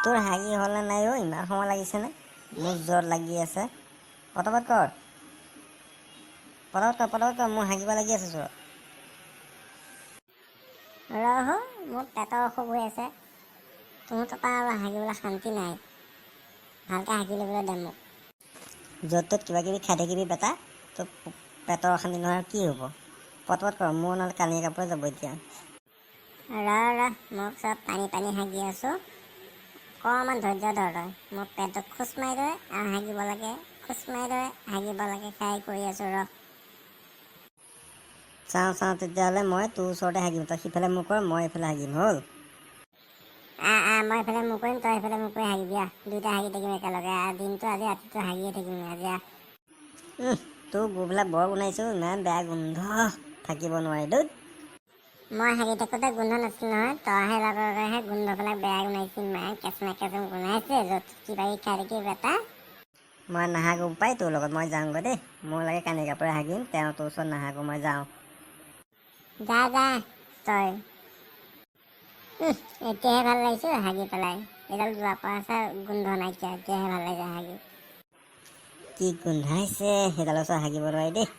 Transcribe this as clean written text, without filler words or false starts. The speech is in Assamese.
তোৰ হাগি হ'লনে নাই অ'? ইমান সময় লাগিছেনে? মোৰ জ্বৰ লাগি আছে। পটাপট কৰ, পটাপট কৰ, পটাপট কৰ। মোৰ হাগিব লাগি আছে জোৰত। ৰহ, মোৰ পেটৰ অসুখ হৈ আছে। তহঁতৰ পৰা আৰু হাগিবলৈ শান্তি নাই। ভালকৈ হাগি ল'বলৈ দে মোক। য'ত ত'ত কিবা কিবি খাই থাকিবি বেটা, তোৰ পেটৰ অশান্তি নহয় আৰু কি হ'ব? পটাপট কৰ, মোৰ নহ'লে কানিয়ে কাপোৰে যাব এতিয়া। ৰ ৰ, মোক চব পানী পানী হাগি আছোঁ। অকণমান ধৈৰ্য ধৰ তই। মোৰ পেটত খোচ মাৰি ধৰে আৰু হাগিব লাগে, খোচ মাৰি ধৰে, হাগিব লাগে, সেয়াই কৰি আছোঁ, ৰ। চাওঁ চাওঁ, তেতিয়াহ'লে মই তোৰ ওচৰতে হাগিম। তই সিফালে মূৰ কৰ, মই এইফালে হাগিম, হ'ল? আহ আহ, মই এইফালে মূৰ কৰিম, তই এইফালে মূৰ কৰি হাগিবি। আহ, দুইটা হাগি থাকিম একেলগে। আহ, দিনটো আজি ৰাতিটো হাগিয়ে থাকিম আজি, আহ। তোৰ গুবিলাক বৰ গোন্ধাইছে, ইমান বেয়া গোন্ধ, থাকিব নোৱাৰি ধুত। মই হাগি থাকোঁতে গোন্ধ নাছিল নহয়, তইহে লগৰহে গোন্ধবিলাক বেয়া গোন্ধাইছে। ইমান কেঁচুমা কেঁচুম গোন্ধাইছে, য'ত কিবা কিবি খাই থাকিবি বেটা। মই নাহাগো পাই তোৰ লগত, মই যাওঁগৈ দেই। মোৰ লাগে কানি কাপোৰে হাগিম, তেওঁ তোৰ ওচৰত নাহাগো, মই যাওঁ। যা যা তই। এতিয়াহে ভাল লাগিছে হাগি পেলাই। এইডাল যোৱা পৰা আছে গোন্ধ নাইকিয়া, এতিয়াহে ভাল লাগিছে হাগি। কি গোন্ধাইছে, সেইডালৰ ওচৰত হাগিব নোৱাৰি দেই।